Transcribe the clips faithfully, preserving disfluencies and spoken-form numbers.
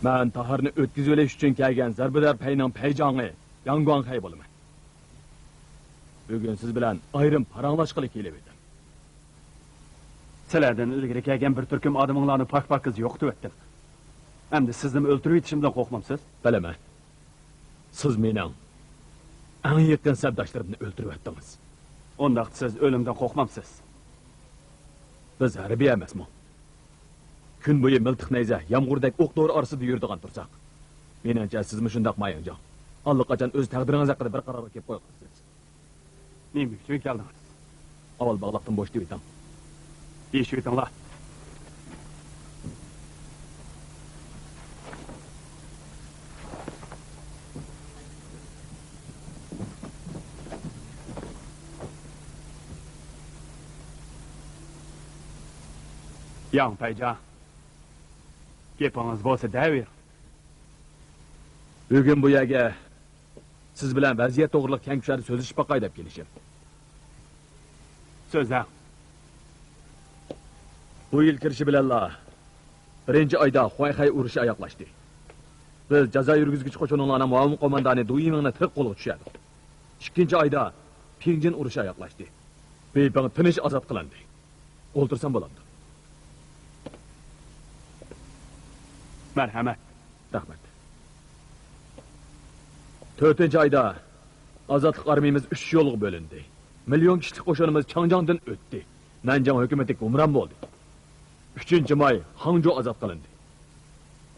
مەن تاھىرنى ئۆتكۈزۈۋېلىش ئۈچۈن كەلگەن زەربىدار پەينىڭ پەيجاڭى ياڭ گۇاڭخەي بولىمەن. بۈگۈن سىز بىلەن ئايرىم پاراڭلاشقىلى كېلىۋىدىم. سىلەردىن ئىلگىرى كەلگەن بىر تۈركۈم ئادىمىڭلارنى پاك-پاكىز يوقىتىۋەتتىم. ئەمدى سىزنىمۇ ئۆلتۈرۈۋېتىشىمدىن قورقمامسىز؟ بىلىمەن. سىز مېنىڭ ئەڭ يېقىن سەپداشلىرىمنى ئۆلتۈرۈۋەتتىڭىز. ئۇنداقتا سىز ئۆلۈمدىن قورقمامسىز؟ بىز ھەربىي ئەمەسمۇ؟ كۈن بويى مىلتىق نەيزە، يامغۇردەك ئوق دورا ئارىسىدا يۈرىدىغان تۇرساق، مېنىڭچە سىزمۇ شۇنداق مايىڭجاڭ. ئاللىقاچان ئۆز تەقدىرىڭىز ھەققىدە بىر قارارغا كېلىپ قويغانسىز. نېمە ئۈچۈن كەلدىڭىز؟ ئاۋۋال باغلاقتىن بوشىتىۋېتىڭ. يېشىۋېتىڭلار. ياڭ پەيجاڭ، گېپىڭىز بولسا دەۋېرىڭ. بۈگۈن بۇ يەرگە سىز بىلەن ۋەزىيەت توغرىلىق كەڭ كۇشادە سۆزلىشىپ باقاي دەپ كېلىشىم. سۆزلەڭ. بۇ يىل كىرىشى بىلەنلا بىرىنچى ئايدا خۇەيخەي ئۇرۇشى ئاياغلاشتى. بىز جازا يۈرگۈزگۈچى قوشۇنۇڭلارنىڭ مۇئاۋىن قوماندانى دۇيىمىڭنى تېخى قولغا چۈشۈردۇق. ئىككىنچى ئايدا پىڭجىن ئۇرۇشى ئاياغلاشتى. بېيپىڭ تىنچ ئازاد قىلىندى. ئولتۇرسام بولامدۇ؟ مەرھەمەت. رەھمەت. تۆتىنچى ئايدا ئازادلىق ئارمىيىمىز ئۈچ يولغا بۆلۈندى. مىليون كىشىلىك قوشۇنىمىز چاڭجياڭدىن ئۆتتى. نەنجىڭ ھۆكۈمىتى گۇمران بولدى. ئۈچىنچى ماي خاڭجۇ ئازاد قىلىندى.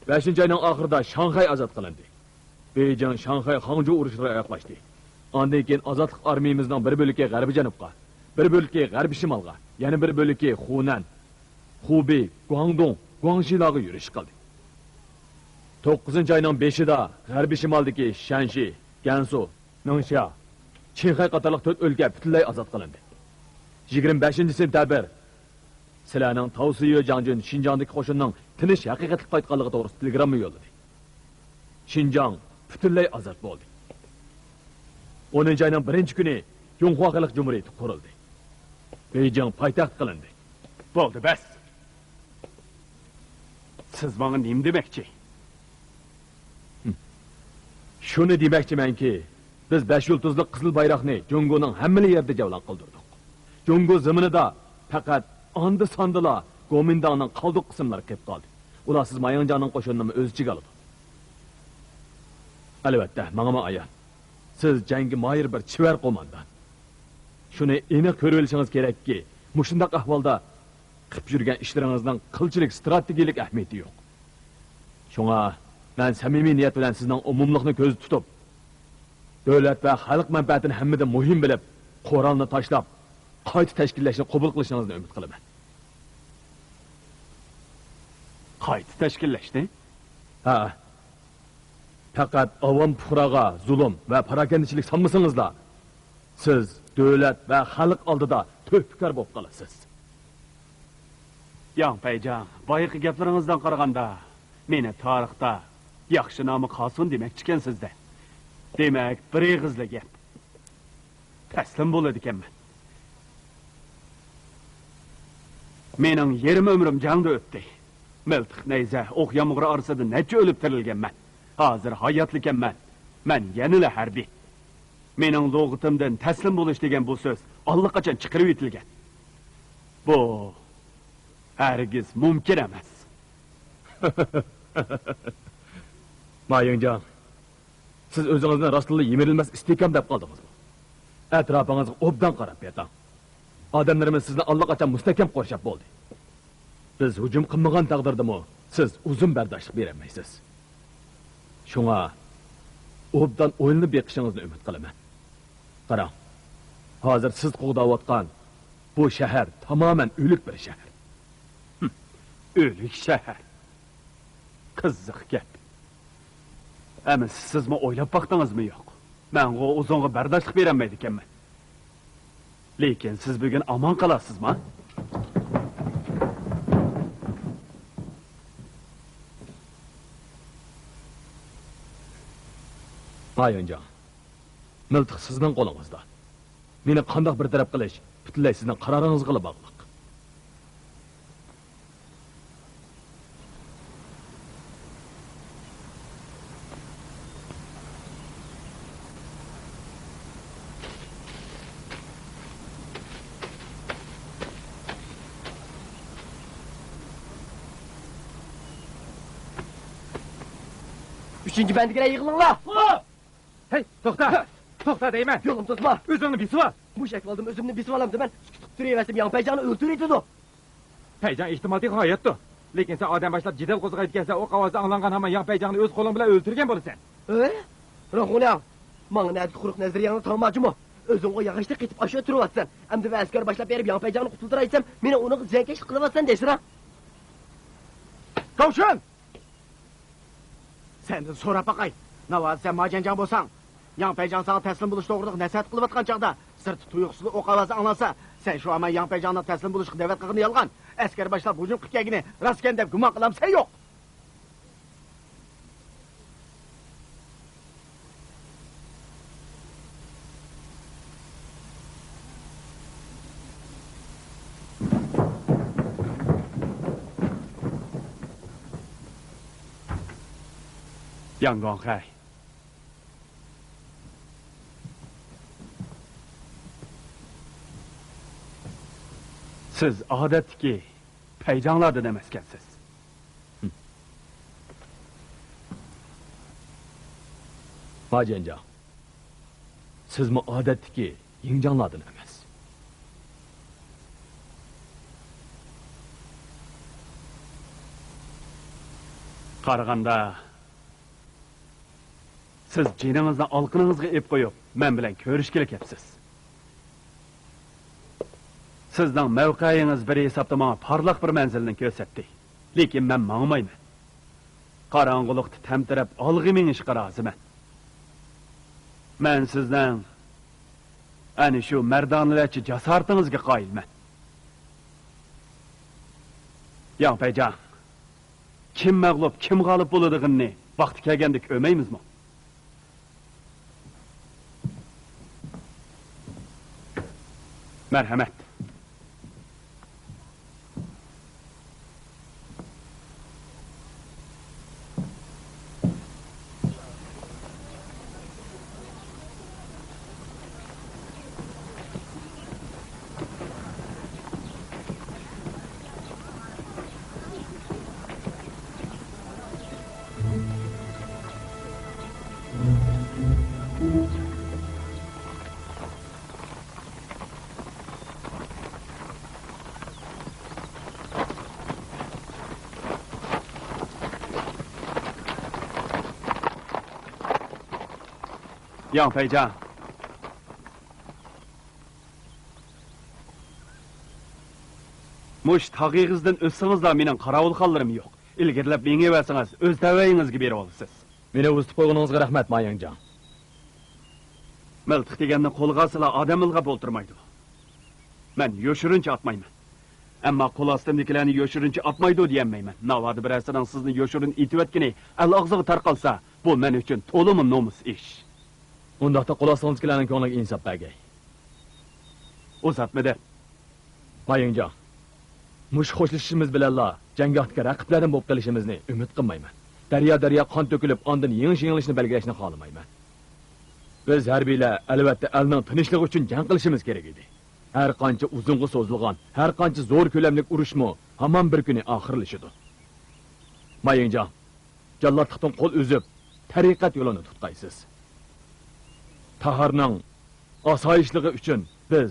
بەشىنچى ئاينىڭ ئاخىرىدا شاڭخەي ئازاد قىلىندى. بېيجىڭ، شاڭخەي، خاڭجۇ ئۇرۇشلىرى ئاياغلاشتى. ئاندىن كېيىن ئازادلىق ئارمىيىمىزنىڭ بىر بۆلىكى غەربىي جەنۇبقا، بىر بۆلىكى غەربىي شىمالغا، يەنە بىر بۆلىكى خۇنەن، خۇبېي، گۇاڭدۇڭ، گۇاڭشىلارغا يۈرۈش قىلدى. توققۇزىنچى ئاينىڭ بېشىدا غەربىي شىمالدىكى شەنشى، گەنسۇ، مىڭشيا، چىڭخەي قاتارلىق تۆت ئۆلكە پۈتۈنلەي ئازاد قىلىندى. يىگىرمە بەشىنچى سېنتەبىر سىلەرنىڭ تاۋسىيۆ جاڭجۈن شىنجاڭدىكى قوشۇننىڭ تىنچ ھەقىقەتلىك قايتقانلىقى توغرىسىدا تېلېگرامما يوللىدى. شىنجاڭ پۈتۈنلەي ئازاد بولدى. ئونىنچى ئاينىڭ بىرىنچى كۈنى جۇڭخۇا خەلق جۇمھۇرىيىتى قۇرۇلدى. بېيجىڭ پايتەخت قىلىندى. بولدى، بەس! سىز ماڭا نېمە دېمەكچى؟ شۇنى دېمەكچىمەنكى، بىز بەش يۇلتۇزلۇق قىزىل بايراقنى جۇڭگونىڭ ھەممىلا يېرىدە جەۋلان قىلدۇردۇق. جۇڭگو زېمىنىدا پەقەت ئاندا-ساندىلا گومىنداڭنىڭ قالدۇق قىسىملىرى قېلىپ قالدى. ئۇلار سىز ماياڭجاڭنىڭ قوشۇنىنىمۇ ئۆز ئىچىگە ئالىدۇ. ئەلۋەتتە، ماڭىمۇ ئايان. سىز جەڭگە ماھىر بىر چېۋەر قوماندان. شۇنى ئېنىق كۆرۈۋېلىشىڭىز كېرەككى، مۇشۇنداق ئەھۋالدا قىلىپ يۈرگەن ئىشلىرىڭىزنىڭ قىلچىلىك ئىستراتېگىيىلىك ئەھمىيىتى يوق. شۇڭا مەن سەمىمىي نىيەت بىلەن سىزنىڭ ئومۇملۇقنى كۆزدە تۇتۇپ، دۆلەت ۋە خەلق مەنپەئەتىنى ھەممىدىن مۇھىم بىلىپ، قورالنى تاشلاپ، قايتا تەشكىللەشنى قوبۇل قىلىشىڭىزنى ئۈمىد قىلىمەن. قايتا تەشكىللەشنى؟ ھە. پەقەت ئاۋام پۇقراغا زۇلۇم ۋە پاراكەندىچىلىك سالمىسىڭىزلا، سىز دۆلەت ۋە خەلق ئالدىدا تۆھپىكار بولۇپ قالىسىز. ياڭ پەيجاڭ، بايىقى گەپلىرىڭىزدىن قارىغاندا، مېنى تارىختا ياخشى نامى قالسۇن دېمەكچىكەنسىز-دە. دېمەك، بىر ئېغىزلا گەپ. تەسلىم بولىدىكەنمەن. مېنىڭ يېرىم ئۆمرۈم جەڭدە ئۆتتى. مىلتىق نەيزە، ئوق يامغۇرى ئارىسىدا نەچچە ئۆلۈپ تىرىلگەنمەن. ھازىر ھاياتلىكەنمەن. مەن يەنىلا ھەربىي. مېنىڭ لۇغىتىمدىن تەسلىم بولۇش دېگەن بۇ سۆز ئاللىقاچان چىقىرىۋېتىلگەن. بۇ ھەرگىز مۇمكىن ئەمەس. مايىڭجاڭ، سىز ئۆزىڭىزنى راستتىنلا يىمىرىلمەس ئىستىھكام دەپ قالدىڭىزمۇ؟ ئەتراپىڭىزغا ئوبدان قاراپ بېقىڭ. ئادەملىرىمىز سىزنى ئاللىقاچان مۇستەھكەم قورشاپ بولدى. بىز ھۇجۇم قىلمىغان تەقدىردىمۇ سىز ئۇزۇن بەرداشلىق بېرەلمەيسىز. شۇڭا ئوبدان ئويلىنىپ بېقىشىڭىزنى ئۈمىد قىلىمەن. قاراڭ، ھازىر سىز قوغداۋاتقان بۇ شەھەر تامامەن ئۆلۈك بىر شەھەر. ھىم، ئۆلۈك شەھەر. قىزىق گەپ. ئەمىسە سىزمۇ ئويلاپ باقتىڭىزمۇ يوق؟ مەنغۇ ئۇزۇنغا بەرداشلىق بېرەلمەيدىكەنمەن. لېكىن سىز بۈگۈن ئامان قالارسىزما؟ مايىڭجاڭ، مىلتىق سىزنىڭ قولىڭىزدا. مېنى قانداق بىر تەرەپ قىلىش پۈتۈنلەي سىزنىڭ قارارىڭىزغىلا باغلىق. ئۈچىنچى بەندىگىلەر يىغىلىڭلار! ھەي، توختا! توختا دەيمەن! يولۇمنى توسما! ئۆزۈڭنى بېسىۋال! مۇشۇ ئەھۋالدىمۇ ئۆزۈمنى بېسىۋالامدىمەن؟ سۈكۈت قىلىپ تۇرۇۋەرسەم ياڭپەيجاڭنى ئۆلتۈرۈۋېتىدۇ! پەيجاڭ ئېھتىمالى غايەتتۇ. لېكىن سەن ئادەم باشلاپ جېدەل قوزغايدىكەنسەن، ئوق ئاۋازى ئاڭلانغان ھامان ياڭپەيجاڭنى ئۆز قولۇڭ بىلەن ئۆلتۈرگەن بولىسەن. ھە؟ راخۇنياڭ، ماڭا نەدىكى قۇرۇق نەزەرىيەڭنى تاڭماچىمۇ؟ ئۆزۈڭ ئۇ ياغاچتا قېتىپ ئاشۇ تۇرۇۋاتىسەن. ئەمدى مەن ئەسكەر باشلاپ بېرىپ ياڭپەيجاڭنى قۇتۇلدۇراي دېسەم، مېنىڭ ئۇنىڭغا زىيانكەشلىك قىلىۋاتىسەن دەيسىلە. كاۋشۈن! سەندىن سوراپ باقاي. ناۋادا سەن ماجەنجاڭ بولساڭ، ياڭپەيجاڭ ساڭا تەسلىم بولۇش توغرىلىق نەسىھەت قىلىۋاتقان چاغدا، سىرتتا تۇيۇقسىزلا ئوق ئاۋازى ئاڭلانسا، سەن شۇ ھامان ياڭپەيجاڭنىڭ تەسلىم بولۇشقا دەۋەت قىلغىنى يالغان، ئەسكەر باشلاپ ھۇجۇم قىلىپ كەلگىنى راستكەن دەپ گۇمان قىلامسەن يوق؟ ياڭ گۇاڭخەي، سىز ئادەتتىكى پەيجاڭلاردىن ئەمەسكەنسىز. ما جيەنجاڭ، سىزمۇ ئادەتتىكى يىڭجاڭلاردىن ئەمەس. قارىغاندا، سىز جېنىڭىزنى ئالىقىنىڭىزغا ئېلىپ قويۇپ، مەن بىلەن كۆرۈشكىلى كەپسىز. سىزنىڭ مەۋقەيىڭىز بىر ھېسابتا ماڭا پارلاق بىر مەنزىلنى كۆرسەتتى. لېكىن مەن ماڭمايمەن. قاراڭغۇلۇقتا تەمتىرەپ ئالغا مېڭىشقا رازىمەن. مەن سىزنىڭ ئەنە شۇ مەردانىۋەچە جاسارىتىڭىزگە قايىلمەن. ياڭ پەيجاڭ، كىم مەغلۇپ، كىم غالىب بولىدىغىنىنى ۋاقتى كەلگەندە كۆرمەيمىزمۇ؟ مەرھەمەت. ياڭ پەيجاڭ، مۇشۇ تاغ ئېغىزىدىن ئۆتسىڭىزلا مېنىڭ قاراۋۇلخانلىرىم يوق. ئىلگىرىلەپ مېڭىۋەرسىڭىز، ئۆز تەۋەيىڭىزگە بېرىۋالىسىز. مېنى ئۇزىتىپ قويغىنىڭىزغا رەھمەت، ما يىڭجاڭ. مىلتىق دېگەننى قولغا ئالسىلا ئادەم ئىلغاپ ئولتۇرمايدۇ. مەن يوشۇرۇنچە ئاتمايمەن. ئەمما قول ئاستىمدىكىلەرنى يوشۇرۇنچە ئاتمايدۇ دېيەلمەيمەن. ناۋادا بىرەرسىنىڭ سىزنى يوشۇرۇن ئېتىۋەتكىنى ئەل ئاغزىغا تارقالسا، بۇ مەن ئۈچۈن تولىمۇ نومۇس ئىش. ئۇنداقتا قول ئاستىڭىزدىكىلەرنىڭ كۆڭلىگە ئىنساپ بەرگەي. ئۇزاتمىدىم. ما يىڭجاڭ، مۇشۇ خوشلىشىشىمىز بىلەنلا جەڭگاھتىكى رەقىبلەردىن بولۇپ قېلىشىمىزنى ئۈمىد قىلمايمەن. دەريا-دەريا قان تۆكۈلۈپ، ئاندىن يېڭىش-يېڭىلىشنى بەلگىلەشنى خالىمايمەن. بىز ھەربىيلەر، ئەلۋەتتە، ئەلنىڭ تىنچلىقى ئۈچۈن جەڭ قىلىشىمىز كېرەك ئىدى. ھەر قانچە ئۇزۇنغا سوزۇلغان، ھەر قانچە زور كۆلەملىك ئۇرۇشمۇ ھامان بىر كۈنى ئاخىرلىشىدۇ. ما يىڭجاڭ، جاللاتلىقتىن قول ئۈزۈپ، تەرىقەت يولىنى تۇتقايسىز. تاھارنىڭ ئاسايىشلىقى ئۈچۈن بىز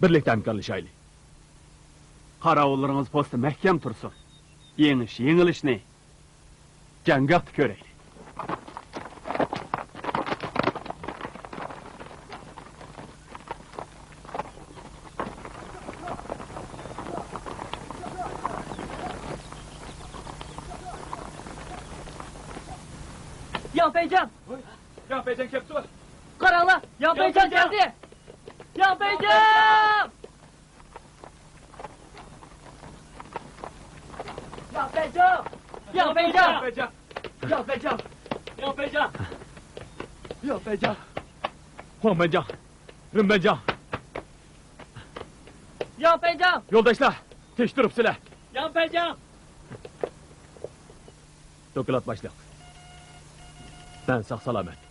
بىرلىكتە ھەمكارلىشايلى. قاراۋۇللىرىڭىز پوستتا مەھكەم تۇرسۇن. يېڭىش، يېڭىلىشنى جەڭگاھتا كۆرەيلى. ياڭ پەيجاڭ! ياڭ پەيجاڭ كەپتۇ! قاراڭلار! ياڭ پەيجاڭ كەلدى! ياڭ پەيجاڭ! ياڭ پەيجاڭ! ياڭ پەيجاڭ! ياڭ پەيجاڭ! ۋاڭ پەيجاڭ! رېن پەيجاڭ! ياڭ پەيجاڭ! يولداشلار، تىنچ تۇرۇپسىلەر! ياڭ پەيجاڭ! دوكلات باشلىق. مەن ساق-سالامەت.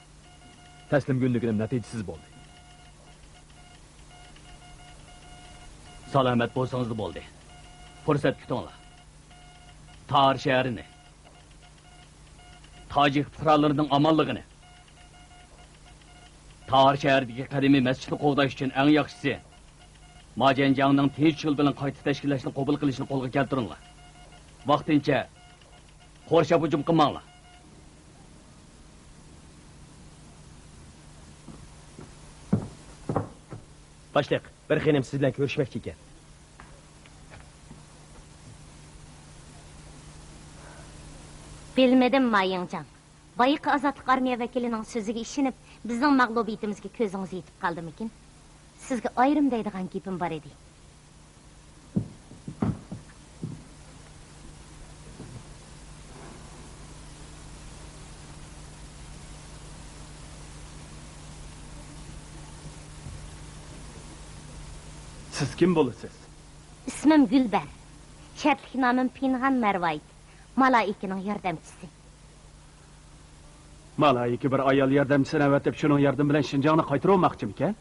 تەسلىم كۈنلۈكىنىم نەتىجىسىز بولدى. سالامەت بولسىڭىزلا بولدى. پۇرسەت كۈتۈڭلار. تار شەھىرىنى ھاجى پۇقرالىرىنىڭ ئامانلىقىنى، تاھار شەھىرىدىكى قەدىمىي مەسچىتنى قوغداش ئۈچۈن ئەڭ ياخشىسى، ماجەنجاڭنىڭ تىنچ يول بىلەن قايتا تەشكىللەشنى قوبۇل قىلىشنى قولغا كەلتۈرۈڭلار. ۋاقتىنچە قورشاپ ھۇجۇم قىلماڭلار. باشلىق، بىر خېنىم سىز بىلەن كۆرۈشمەكچى ئىكەن. بىلمىدىم، ما يىڭجاڭ. بايىقى ئازادلىق ئارمىيە ۋەكىلىنىڭ سۆزىگە ئىشىنىپ، بىزنىڭ مەغلۇبىيىتىمىزگە كۆزىڭىز يېتىپ قالدىمىكىن؟ سىزگە ئايرىم دەيدىغان گېپىم بار ئىدى. سىز كىم بولىسىز؟ ئىسمىم گۈلبەر. شەرتلىك نامىم پىنھان مەرۋايىت. مالائىكىنىڭ ياردەمچىسى. مالائىكە بىر ئايال ياردەمچىسىنى ئەۋەتىپ، شۇنىڭ ياردىمى بىلەن شىنجاڭنى قايتۇرۇۋالماقچىمىكەن؟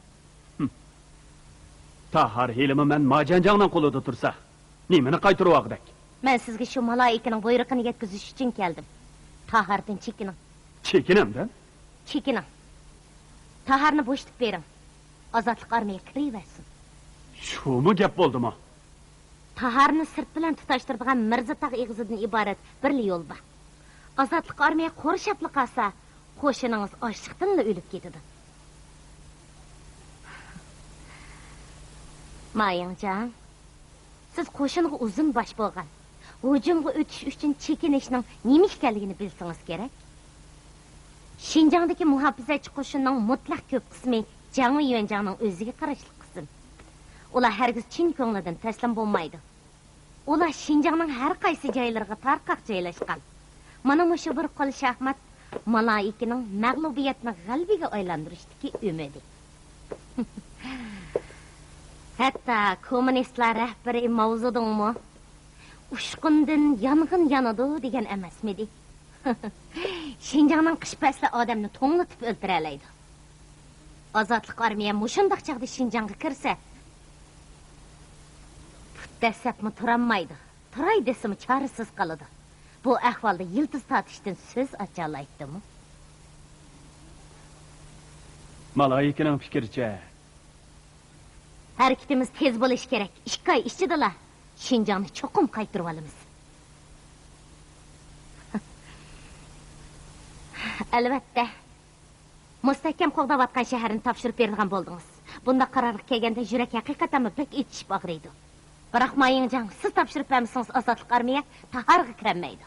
ھىم. تاھار ھېلىمۇ مەن ماجەنجاڭنىڭ قولىدا تۇرسا، نېمىنى قايتۇرۇۋالغۇدەك؟ مەن سىزگە شۇ مالائىكىنىڭ بۇيرۇقىنى يەتكۈزۈش ئۈچۈن كەلدىم. تاھاردىن چېكىنىڭ. چېكىنەمدىم؟ چېكىنىڭ. تاھارنى بوشىتىپ بېرىڭ. ئازادلىق ئارمىيە كىرىۋەرسۇن. شۇمۇ گەپ بولدىمۇ؟ تاھارنى سىرت بىلەن تۇتاشتۇرىدىغان مىرزاتاغ ئېغىزىدىن ئىبارەت بىرلا يول بار. ئازادلىق ئارمىيە قورشاپلا قالسا، قوشۇنىڭىز ئاچلىقتىنلا ئۆلۈپ كېتىدۇ. ما يىڭجاڭ، سىز قوشۇنغا ئۇزۇن باش بولغان، ھۇجۇمغا ئۆتۈش ئۈچۈن چېكىنىشنىڭ نېمە ئىكەنلىكىنى بىلسىڭىز كېرەك. شىنجاڭدىكى مۇھاپىزەتچى قوشۇننىڭ مۇتلەق كۆپ قىسمى جاڭ ۋېيۈەنجاڭنىڭ ئۆزىگە قاراشلىق قىسىم. ئۇلار ھەرگىز چىن كۆڭلىدىن تەسلىم بولمايدۇ. ئۇلار شىنجاڭنىڭ ھەر قايسى جايلىرىغا تارقاق جايلاشقان. مانا مۇشۇ بىر قول شاھمات مالائىكىنىڭ مەغلۇبىيەتنى غەلىبىگە ئايلاندۇرۇشتىكى ئۈمىدى. ھەتتا كوممۇنىستلار رەھبىرى ماۋزېدۇڭمۇ «ئۇچقۇندىن يانغىن يانىدۇ» دېگەن ئەمەسمىدى؟ شىنجاڭنىڭ قىش پەسلى ئادەمنى توڭلىتىپ ئۆلتۈرەلەيدۇ. ئازادلىق ئارمىيە مۇشۇنداق چاغدا شىنجاڭغا كىرسە، پۇت دەسسەپمۇ تۇرالمايدۇ. تۇراي دېسىمۇ چارىسىز قالىدۇ. بۇ ئەھۋالدا يىلتىز تارتىشتىن سۆز ئاچالايتتىمۇ؟ مالايىكىنىڭ پىكرىچە، ھەرىكىتىمىز تېز بولۇشى كېرەك. ئىككى ئاي ئىچىدىلا شىنجاڭنى چوقۇم قايتۇرۇۋالىمىز. ئەلۋەتتە. مۇستەھكەم قوغداۋاتقان شەھەرنى تاپشۇرۇپ بېرىدىغان بولدىڭىز. بۇنداق قارارغا كەلگەندە يۈرەك ھەقىقەتەنمۇ بەك ئېچىشىپ ئاغرىيدۇ. بىراق ما يىڭجاڭ، سىز تاپشۇرۇپ بەرمىسىڭىز ئازادلىق ئارمىيە تاھارغا كىرەلمەيدۇ.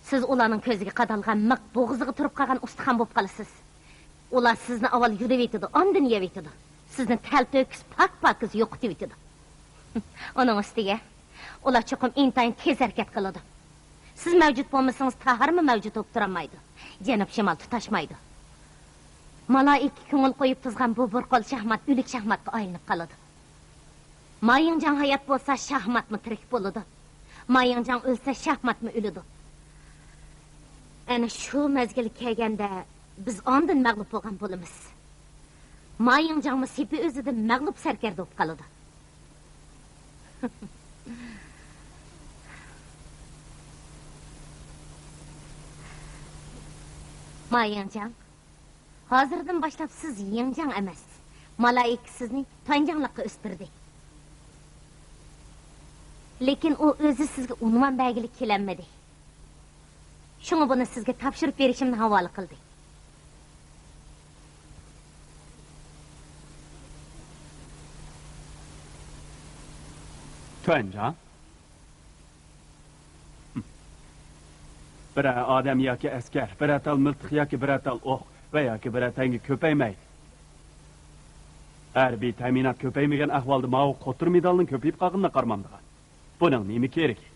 سىز ئۇلارنىڭ كۆزىگە قادالغان مىخ، بوغۇزىغا تۇرۇپ قالغان ئۇستىخان بولۇپ قالىسىز. ئۇلار سىزنى ئاۋۋال يۇلۇۋېتىدۇ، ئاندىن يەۋېتىدۇ. سىزنى تەلتۆكۈس، پاك-پاكىز يوقىتىۋېتىدۇ. ئۇنىڭ ئۈستىگە، ئۇلار چوقۇم ئىنتايىن تېز ھەرىكەت قىلىدۇ. سىز مەۋجۇت بولمىسىڭىز، تاھارمۇ مەۋجۇت بولۇپ تۇرالمايدۇ. جەنۇب-شىمال تۇتاشمايدۇ. مالايىكە كۆڭۈل قويۇپ تۇزغان بۇ بىر قول شاھمات ئۆلۈك شاھماتقا ئايلىنىپ قالىدۇ. ما يىڭجاڭ ھايات بولسا، شاھماتمۇ تىرىك بولىدۇ. ما يىڭجاڭ ئۆلسە، شاھماتمۇ ئۆلىدۇ. ئەنە شۇ مەزگىل كەلگەندە، بىز ئاندىن مەغلۇپ بولغان بولىمىز. ما يىڭجاڭمۇ سېپى ئۆزىدىن مەغلۇپ سەركەردە بولۇپ قالىدۇ. ما يىڭجاڭ، ھازىردىن باشلاپ سىز يىڭجاڭ ئەمەس، مالايىكە سىزنى تۇەنجاڭلىققا ئۆستۈردى. لېكىن ئۇ ئۆزى سىزگە ئۇنۋان بەرگىلى كېلەلمىدى. شۇڭا بۇنى سىزگە تاپشۇرۇپ بېرىشىمنى ھاۋالە قىلدى. تۇەنجاڭ. بىرەر ئادەم ياكى ئەسكەر، بىرەر تال مىلتىق ياكى بىرەر تال ئوق ۋە ياكى بىرەر تەڭگە كۆپەيمەيدۇ. ھەربىي تەمىنات كۆپەيمىگەن ئەھۋالدا ماۋۇ قوتۇر مېدالنىڭ كۆپىيىپ قالغىنىنى قارىمامدىغان. بۇنىڭ نېمە كېرىكى؟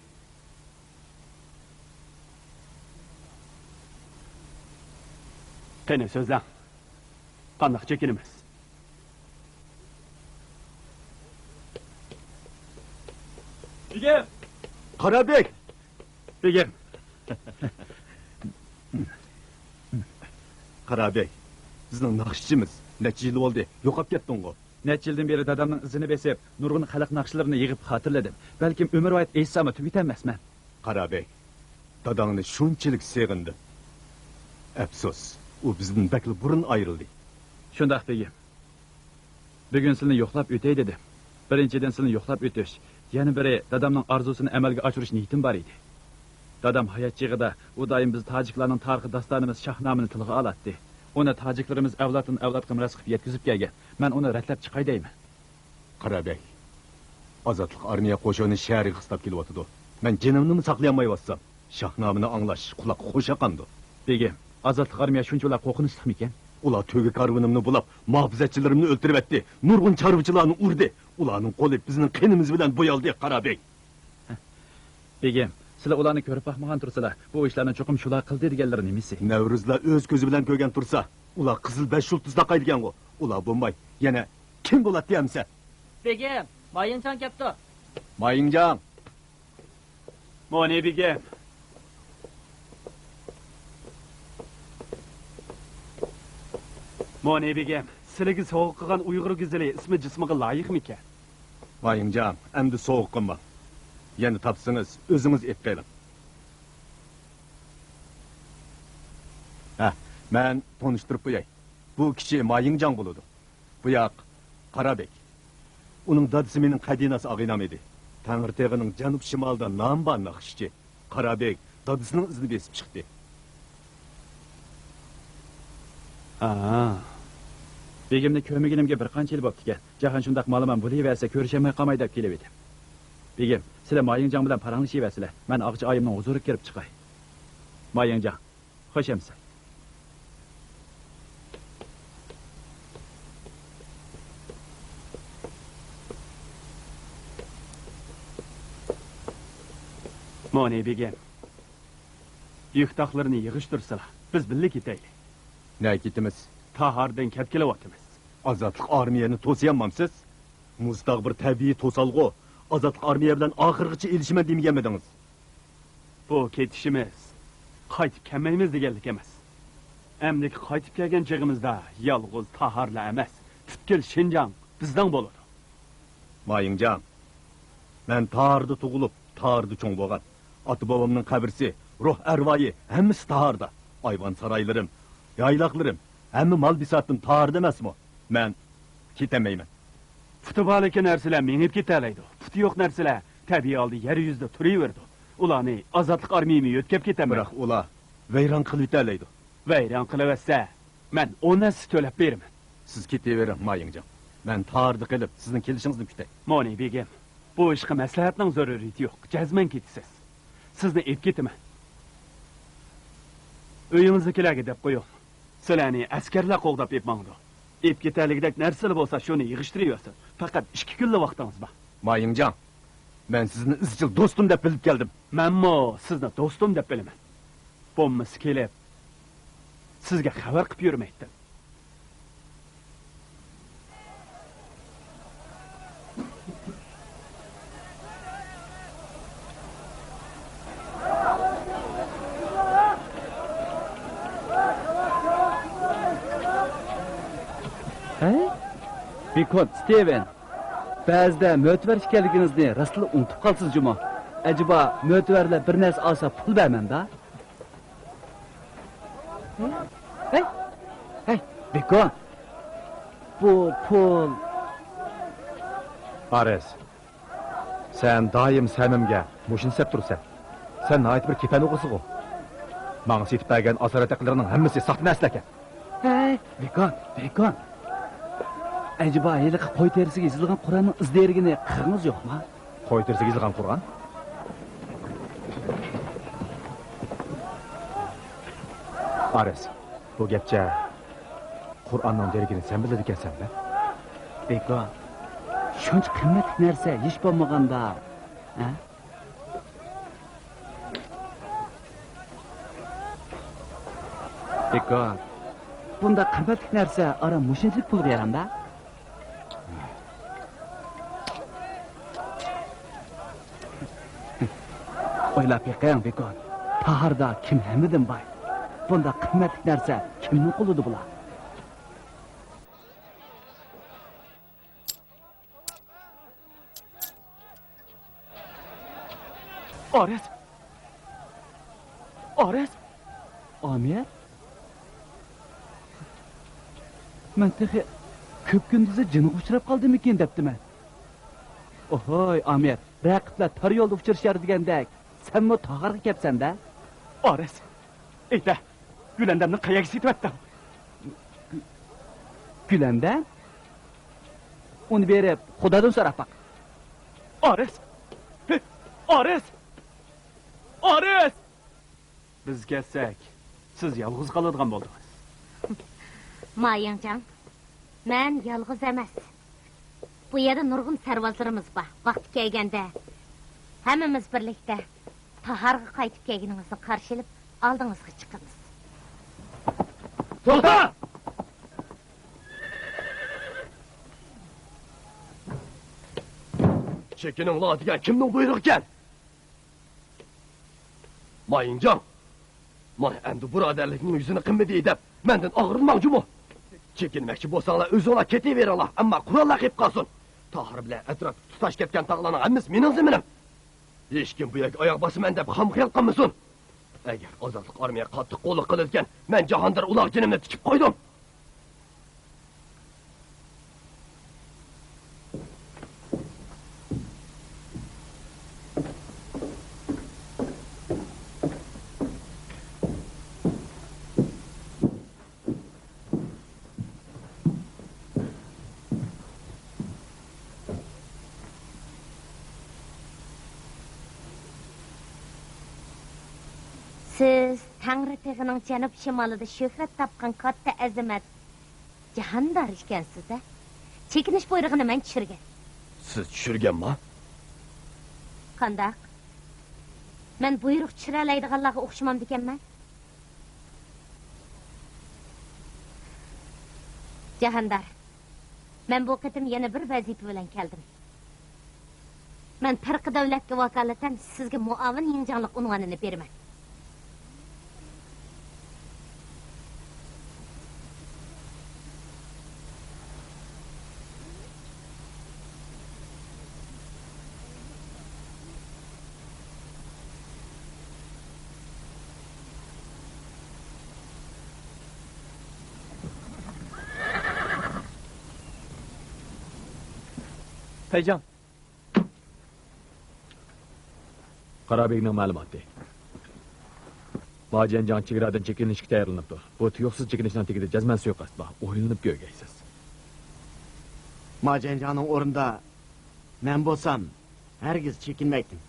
قېنى، سۆزلەڭ. قانداق چېكىنىمىز؟ بېگىم! قارابېگ! بېگىم! قارابېگ، بىزنىڭ ناخشىچىمىز نەچچە يىل بولدى، يوقاپ كەتتىڭغۇ؟ نەچچە يىلدىن بېرى دادامنىڭ ئىزىنى بېسىپ، نۇرغۇن خەلق ناخشىلىرىنى يىغىپ خاتىرىلىدىم. بەلكىم ئۆمۈرۋايەت ئېيتساممۇ تۈگىتەلمەسمەن. قارابېگ، داداڭنى شۇنچىلىك سېغىندىم. ئەپسۇس، ئۇ بىزدىن بەكلا بۇرۇن ئايرىلدى. شۇنداق، بېگىم. بۈگۈن سىلىنى يوقلاپ ئۆتەي دېدىم. بىرىنچىدىن، سىلىنى يوقلاپ ئۆتۈش، يەنە بىرى، دادامنىڭ ئارزۇسىنى ئەمەلگە ئاشۇرۇش نىيىتىم بار ئىدى. دادام ھايات چېغىدا ئۇ دائىم بىز تاجىكلارنىڭ تارىخىي داستانىمىز شاھنامىنى تىلغا ئالاتتى. ئۇنى تاجىكلىرىمىز ئەۋلادتىن ئەۋلادقا مىراس قىلىپ يەتكۈزۈپ كەلگەن. مەن ئۇنى رەتلەپ چىقاي دەيمەن. قارا بەگ، ئازادلىق ئارمىيە قوشۇنى شەھەرگە قىستاپ كېلىۋاتىدۇ. مەن جېنىمنىمۇ ساقلىيالمايۋاتسام، شاھنامىنى ئاڭلاش قۇلاققا خوش ياقامدۇ؟ بېگىم، ئازادلىق ئارمىيە شۇنچىۋالا قورقۇنچلۇقمىكەن؟ ئۇلار تۆگە كارۋىنىمنى بۇلاپ، مۇھاپىزەتچىلىرىمنى ئۆلتۈرۈۋەتتى، نۇرغۇن چارۋىچىلارنى ئۇردى. ئۇلارنىڭ قولى بىزنىڭ قېنىمىز بىلەن بويالدى، قارا بەگ. بېگىم، سىلەر ئۇلارنى كۆرۈپ باقمىغان تۇرسىلا، بۇ ئىشلارنى چوقۇم شۇلار قىلدى دېگەنلىرى نېمىسى؟ نەۋرۇزلا ئۆز كۆزى بىلەن كۆرگەن تۇرسا، ئۇلار قىزىل بەش يۇلتۇز تاقايدىكەنغۇ. ئۇلار بولماي، يەنە كىم بولاتتى ئەمسە؟ بېگىم، مايىڭجاڭ كەپتۇ. مايىڭجاڭ. مونى بېگىم. مونى بېگىم، سىلىگە سوۋغا قىلغان ئۇيغۇر گۈزىلى ئىسمى جىسمىغا لايىقمىكەن؟ مايىڭجاڭ، ئەمدى سوۋغا قىلماڭ. يەنە تاپسىڭىز، ئۆزىڭىز ئېلىپ قېلىڭ. ھە، مەن تونۇشتۇرۇپ قوياي. بۇ كىشى مايىڭجاڭ بولىدۇ. بۇ ياق قارا بەگ. ئۇنىڭ دادىسى مېنىڭ قەدىناس ئاغىنەم ئىدى. تەڭرىتېغىنىڭ جەنۇب شىمالىدا نامى بار ناخشىچى. قارا بەگ دادىسىنىڭ ئىزىنى بېسىپ چىقتى. ھا. بېگىمنى كۆرمىگىنىمگە بىر قانچە يىل بوپتىكەن. جاھان شۇنداق مالىمان بولۇۋەرسە كۆرۈشەلمەي قالماي دەپ كېلىۋىدىم. بېگىم، سىلەر مايىڭجاڭ بىلەن پاراڭلىشىۋەرسىلەر. مەن ئاغىچى ئايىمنىڭ ھۇزۇرىغا كىرىپ چىقاي. مايىڭجاڭ، خوش ئەمىسە. مونى بېگىم، يۈك-تاقلىرىنى يىغىشتۇرسىلا، بىز بىللە كېتەيلى. نەگە كېتىمىز؟ تاھاردىن كەپ كېلىۋاتىمىز. ئازادلىق ئارمىيەنى توسىيالمامسىز؟ مۇزتاغ بىر تەبىئىي توسالغۇ. ئازادلىق ئارمىيە بىلەن ئاخىرغىچە ئېلىشىمەن دېمىگەنمىدىڭىز؟ بۇ كېتىشىمىز، قايتىپ كەلمەيمىز دېگەنلىك ئەمەس. ئەمدىكى قايتىپ كەلگەن چېغىمىزدا يالغۇز تاھارلا ئەمەس، پۈتكۈل شىنجاڭ بىزنىڭ بولىدۇ. مايىڭجاڭ، مەن تاھاردا تۇغۇلۇپ، تاھاردا چوڭ بولغان. ئاتا-بوۋامنىڭ قەبرىسى، روھ ئەرۋايى، ھەممىسى تاھاردا. ئايۋان-سارايلىرىم، يايلاقلىرىم، ھەممە مال-بىساتىم تاھاردا ئەمەسمۇ؟ مەن كېتەلمەيمەن. پۇتى بارلىكى نەرسىلەر مېڭىپ كېتەلەيدۇ. پۇتى يوق نەرسىلەر تەبىئىي ھالدا يەر يۈزىدە تۇرۇۋېرىدۇ. ئۇلارنى ئازادلىق ئارمىيىمۇ يۆتكەپ كېتەلمەيدۇ. بىراق ئۇلار ۋەيران قىلىۋېتەلەيدۇ. ۋەيران قىلىۋەتسە، مەن ئون ھەسسە تۆلەپ بېرىمەن. سىز كېتىۋېرىڭ، مايىڭجاڭ. مەن تاھاردا قېلىپ، سىزنىڭ كېلىشىڭىزنى كۈتەي. مونى بېگىم، بۇ ئىشقا مەسلىھەتنىڭ زۆرۈرىيىتى يوق. جەزمەن كېتىسىز. سىزنى ئېلىپ كېتىمەن. ئۆيىڭىزدىكىلەرگە دەپ قويۇڭ. سىلەرنى ئەسكەرلەر قوغداپ ئېلىپ ماڭىدۇ. ئېلىپ كېتەرلىكىدەك نەرسىلەر بولسا، شۇنى يىغىشتۇرۇۋەرسۇن. پەقەت ئىككى كۈنلا ۋاقتىڭىز بار. مايىڭجاڭ، مەن سىزنى ئىزچىل دوستۇم دەپ بىلىپ كەلدىم. مەنمۇ سىزنى دوستۇم دەپ بىلىمەن. بولمىسا كېلىپ، سىزگە خەۋەر قىپ يۈرمەيتتىم. ھەي، ۋىكونت ستىۋېن، بەزىدە مۆتىۋەر ئىكەنلىكىڭىزنى راستلا ئۇنتۇپ قالىسىز جۇمۇ. ئەجەبا مۆتىۋەرلەر بىر نەرسە ئالسا پۇل بەرمەمدا؟ ھەي، ھەي، ۋىكونت، بۇ پۇل. ئارېس، سەن دائىم سەمىمگە مۇشۇنى سېتىپ تۇرىسەن. سەن ناھايىتى بىر كېپەن ئوغرىسىغۇ. ماڭا سېتىپ بەرگەن ئاسارەتلىكلىرىنىڭ ھەممىسى ساختا نەرسىلەركەن. ھەي، ۋىكونت، ۋىكونت. ئەجەبا ھېلىقى قوي تېرىسىگە يېزىلغان قۇرئاننىڭ ئىز دېرىكىنى قىلغىڭىز يوقما؟ قوي تېرىسىگە يېزىلغان قۇرئان؟ ئارېس، بۇ گەپچە قۇرئاننىڭ دېرىكىنى سەن بىلىدىكەنسەن-دە؟ بىكار. شۇنچە قىممەتلىك نەرسە ھېچ بولمىغاندا، ھە؟ بىكار. بۇنداق قىممەتلىك نەرسە ئاران مۇشۇنچىلىك پۇلغا يارامدا؟ ئويلاپ بېقىڭ، بىكار. تاھاردا كىم ھەممىدىن باي؟ بۇنداق قىممەتلىك نەرسە كىمنىڭ قولىدا بولا؟ ئارېس! ئارېس! ئامىر؟ مەن تېخى كۆپ كۈندۈزى جىنغا ئۇچراپ قالدىمىكىن دەپتىمەن. ئوھوي، ئامىر، رەقىبلەر تار يولدا ئۇچرىشار دېگەندەك، سەنمۇ تاغارغا كەپسەن-دە. ئارىس، ئېيتە، گۈلەندەمنى قەيەرگە سېتىۋەتتىڭ؟ گۈ-، گۈلەندەم؟ ئۇنى بېرىپ خۇدادىن سوراپ باق. ئارىس! ھى، ئارىس! ئارىس! بىز كەتسەك، سىز يالغۇز قالىدىغان بولدىڭىز. مايىڭجاڭ، مەن يالغۇز ئەمەس. بۇ يەردە نۇرغۇن سەرۋازلىرىمىز بار. ۋاقتى كەلگەندە، ھەممىمىز بىرلىكتە تاھارغا قايتىپ كەلگىنىڭىزنى قارشى ئېلىپ، ئالدىڭىزغا چىقىمىز. توختا! چېكىنىڭلار دېگەن كىمنىڭ بۇيرۇقىكەن؟ مايىڭجاڭ، مانا ئەمدى بۇرادەرلىكنىڭ يۈزىنى قىلمىدى دەپ، مەندىن ئاغرىنماڭ جۇمۇ. چېكىنمەكچى بولساڭلار ئۆزۈڭلار كېتىۋېرىڭلار، ئەمما قوراللار قېلىپ قالسۇن. تاھار بىلەن ئەتراپتا تۇتاش كەتكەن تاغلارنىڭ ھەممىسى مېنىڭ زېمىنىم. ھېچكىم بۇ يەرگە ئاياغ باسىمەن دەپ خام خىيال قىلمىسۇن. ئەگەر ئازادلىق ئارمىيە قاتتىق قوللۇق قىلىدىكەن، مەن جاھاندار ئۇلارغا جېنىمنى تىكىپ قويدۇم. سىز تەڭرىتېغىنىڭ جەنۇب شىمالىدا شۆھرەت تاپقان كاتتا ئەزىمەت جاھاندار ئىكەنسىز-ھە؟ چېكىنىش بۇيرۇقىنى مەن چۈشۈرگەن. سىز چۈشۈرگەنما؟ قانداق؟ مەن بۇيرۇق چۈشۈرەلەيدىغانلارغا ئوخشىمامدىكەنمەن؟ جاھاندار، مەن بۇ قېتىم يەنە بىر ۋەزىپە بىلەن كەلدىم. مەن پەرقى دۆلەتكە ۋاكالىتەن سىزگە مۇئاۋىن يىڭجاڭلىق ئۇنۋانىنى بېرىمەن. پەيجاڭ. قارابېگنىڭ مەلۇماتى. ماجەنجاڭ چېگرادىن چېكىنىشكە تەييارلىنىپتۇ. بۇ تۇيۇقسىز چېكىنىشنىڭ تېگىدە جەزمەن سۇيىقەست بار. ئويلىنىپ كۆرگەيسىز. ماجەنجاڭنىڭ ئورنىدا مەن بولسام، ھەرگىز چېكىنمەيتتىم.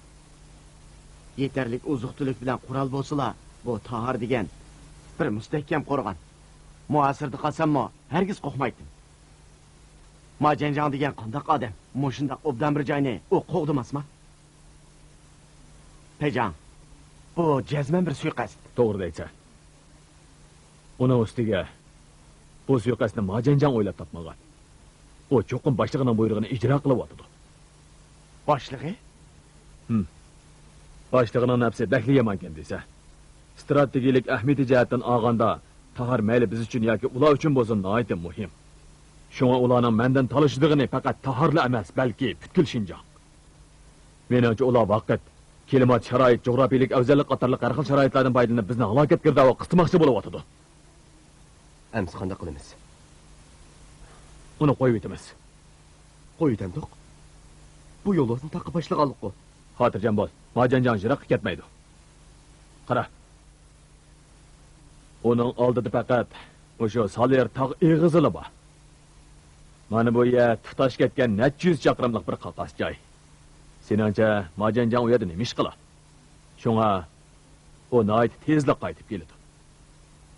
يېتەرلىك ئوزۇق-تۈلۈك بىلەن قورال بولسىلا، بۇ تاھار دېگەن بىر مۇستەھكەم قورغان. مۇھاسىرىدە قالساممۇ، ھەرگىز قورقمايتتىم. ماجەنجاڭ دېگەن قانداق ئادەم؟ مۇشۇنداق ئوبدان بىر جاينى ئۇ قوغدىماسما؟ پەيجاڭ، بۇ جەزمەن بىر سۇيىقەست. توغرا دەيسەن. ئۇنىڭ ئۈستىگە، بۇ سۇيىقەستنى ماجەنجاڭ ئويلاپ تاپمىغان. ئۇ چوقۇم باشلىقىنىڭ بۇيرۇقىنى ئىجرا قىلىۋاتىدۇ. باشلىقى؟ ھىم. باشلىقىنىڭ نەپسى بەكلا يامانكەن دېسە. ئىستراتېگىيەلىك ئەھمىيىتى جەھەتتىن ئالغاندا، تاھار مەيلى بىز ئۈچۈن ياكى ئۇلار ئۈچۈن بولسۇن ناھايىتى مۇھىم. شۇڭا ئۇلارنىڭ مەندىن تالىشىدىغىنى پەقەت تاھارلا ئەمەس، بەلكى پۈتكۈل شىنجاڭ. مېنىڭچە، ئۇلار ۋاقىت، كىلىمات، شارائىت، جۇغراپىيەلىك ئەۋزەللىك قاتارلىق ھەر خىل شارائىتلاردىن پايدىلىنىپ، بىزنى ھالاكەتكە گىردابىغا قىستىماقچى بولۇۋاتىدۇ. ئەمىسە قانداق قىلىمىز؟ ئۇنى قويۇۋېتىمىز. قويۇۋېتەمدۇق؟ بۇ يولۋاسنى تاغقا باشلىغانلىققۇ. خاتىرجەم بول، ماجەنجاڭ يىراققا كەتمەيدۇ. قارا. ئۇنىڭ ئالدىدا پەقەت مۇشۇ سالىر تاغ ئېغىزىلا بار. مانا بۇ يەر تۇتاش كەتكەن نەچچە يۈز چاقىرىملىق بىر قاقاس جاي. سېنىڭچە، ماجەنجاڭ ئۇ يەردە نېمە ئىش قىلا؟ شۇڭا ئۇ ناھايىتى تېزلا قايتىپ كېلىدۇ.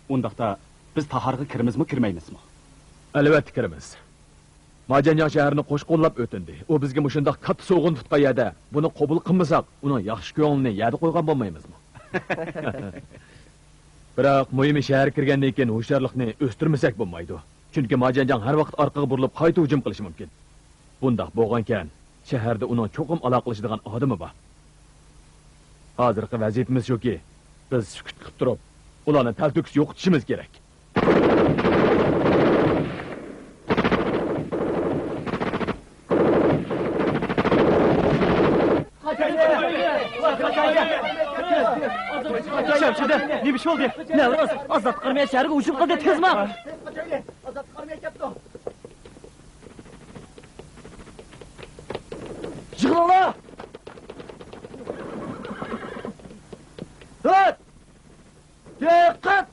ئۇنداقتا، بىز تاھارغا كىرىمىزمۇ، كىرمەيمىزمۇ؟ ئەلۋەتتە كىرىمىز. ماجەنجاڭ شەھەرنى قوش قوللاپ ئۆتۈندى. ئۇ بىزگە مۇشۇنداق كاتتا سوۋغىنى تۇتقان يەردە، بۇنى قوبۇل قىلمىساق، ئۇنىڭ ياخشى كۆڭلىنى يەردە قويغان بولمايمىزمۇ؟ بىراق، مۇھىمى، شەھەرگە كىرگەندىن كېيىن ھوشيارلىقنى ئۆستۈرمىسەك بولمايدۇ. چۈنكى ماجەنجاڭ ھەر ۋاقىت ئارقىغا بۇرۇلۇپ، قايتا ھۇجۇم قىلىشى مۇمكىن. بۇنداق بولغانىكەن، شەھەردە ئۇنىڭ چوقۇم ئالاقىلىشىدىغان ئادىمى بار. ھازىرقى ۋەزىيىتىمىز شۇكى، بىز سۈكۈت قىلىپ تۇرۇپ، ئۇلارنى تەلتۆكۈس يوقىتىشىمىز كېرەك. شەمشىدە، نېمە ئىش بولدى؟ نەۋرۇز، ئازادلىق ئارمىيە شەھەرگە ھۇجۇم قىلدى، تېزمۇ! ئازادلىق ئارمىيە كەپتۇ. تۇت! دىققەت!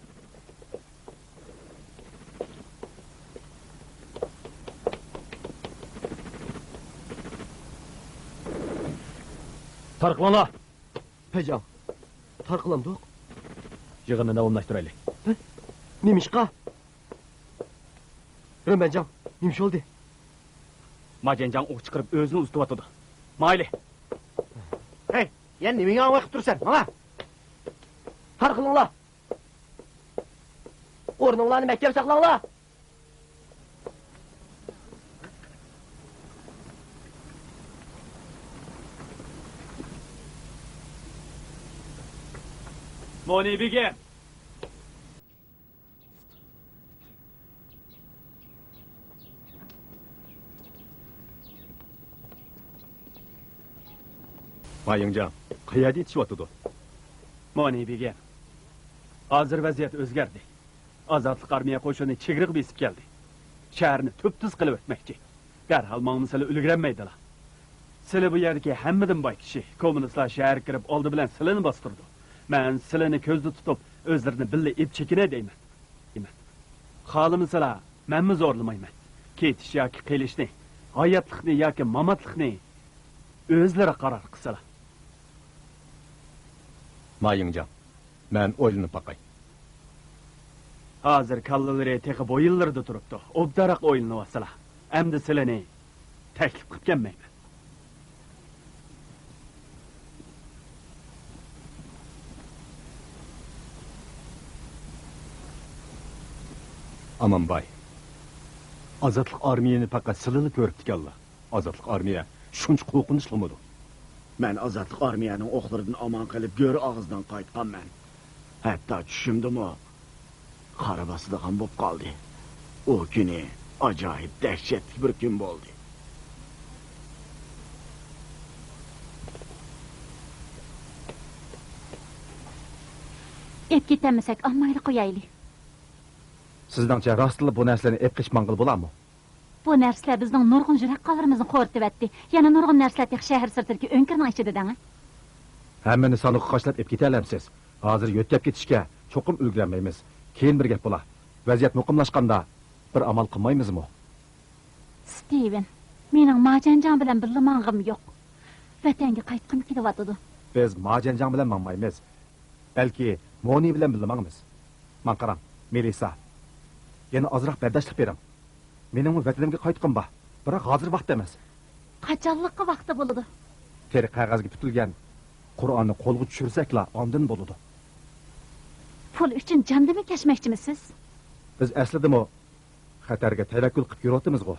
تارقىلىڭلار! پەيجاڭ، تارقىلامدۇق؟ يىغىننى داۋاملاشتۇرايلى. ھە؟ نېمىشقا؟ رېمەنجاڭ، نېمە ئىش بولدى؟ ماجەنجاڭ ئوق چىقىرىپ ئۆزىنى ئۇزىتىۋاتىدۇ. ماڭايلى. ھەي، يەنە نېمىگە ئاۋاي قىلىپ تۇرىسەن؟ ماڭا! تارقىلىڭلار! ئورنۇڭلارنى مەھكەم ساقلاڭلار! مونى بېگىم! مايىڭجاڭ قەيەردە يېتىشىۋاتىدۇ؟ مونى بېگىم، ھازىر ۋەزىيەت ئۆزگەردى. ئازادلىق ئارمىيە قوشۇنى چېگرىغا بېسىپ كەلدى. شەھەرنى تۈپتۈز قىلىۋەتمەكچى. دەرھال ماڭمىسىلا ئۈلگۈرەلمەيدىلا. سىلى بۇ يەردىكى ھەممىدىن باي كىشى. كوممۇنىستلار شەھەرگە كىرىپ ئالدى بىلەن سىلىنى باستۇرىدۇ. مەن سىلىنى كۆزدە تۇتۇپ، ئۆزلىرىنى بىللە ئېلىپ چېكىنەي دەيمەن. دەيمەن. خالىمىسىلا، مەنمۇ زورلىمايمەن. كېتىش ياكى قېلىشنى، ھاياتلىقنى ياكى ماماتلىقنى ئۆزلىرى قارار قىلسىلا. مايىڭجاڭ، مەن ئويلىنىپ باقاي. ھازىر كاللىلىرى تېخى بويۇنلىرىدا تۇرۇپتۇ. ئوبدانراق ئويلىنىۋالسىلا. ئەمدى سىلىنى تەكلىپ قىلىپ كەلمەيمەن. ئامانباي، ئازادلىق ئارمىيىنى پەقەت سىلىلا كۆرۈپتىكەنلا. ئازادلىق ئارمىيە شۇنچە قورقۇنچلۇقمىدۇ؟ مەن ئازادلىق ئارمىيەنىڭ ئوقلىرىدىن ئامان قېلىپ، گۆر ئاغزىدىن قايتقانمەن. ھەتتا چۈشۈمدىمۇ قارا باسىدىغان بولۇپ قالدى. ئۇ كۈنى ئاجايىپ دەھشەتلىك بىر كۈن بولدى. ئېلىپ كېتەلمىسەك، ئالمايلا قويايلى. سىزنىڭچە راستلا بۇ نەرسىلەرنى ئېلىپ قېچىپ ماڭغىلى بولارمۇ؟ بۇ نەرسىلەر بىزنىڭ نۇرغۇن يۈرەك قانلىرىمىزنى خورىتىۋەتتى. يەنە نۇرغۇن نەرسىلەر تېخى شەھەر سىرتىدىكى ئۆڭكۈرنىڭ ئىچىدە دەڭە. ھەممىنى سانىقى قاچىلاپ ئېلىپ كېتەلەمسىز؟ ھازىر يۆتكەپ كېتىشكە چوقۇم ئۈلگۈرەلمەيمىز. كېيىن بىر گەپ بولا. ۋەزىيەت مۇقىملاشقاندا بىر ئامال قىلمايمىزمۇ؟ ستىۋېن، مېنىڭ ماجەنجاڭ بىلەن بىللە ماڭغۇم يوق. ۋەتەنگە قايتقۇم كېلىۋاتىدۇ. بىز ماجەنجاڭ بىلەن ماڭمايمىز. بەلكى مونى بىلەن بىللە ماڭىمىز. ماڭا قاراڭ، مېلىسا. يەنە ئازراق بەرداشلىق بېرىڭ. مېنىڭمۇ ۋەتىنىمگە قايتقۇم بار. بىراق ھازىر ۋاقىت ئەمەس. قاچانلىققا ۋاقتى بولىدۇ؟ تېرە قەغەزگە پۈتۈلگەن قۇرئاننى قولغا چۈشۈرسەكلا ئاندىن بولىدۇ. پۇل ئۈچۈن جاندىنمۇ كەچمەكچىمۇ سىز؟ بىز ئەسلىدىمۇ خەتەرگە تەۋەككۈل قىلىپ يۈرۈۋاتىمىزغۇ.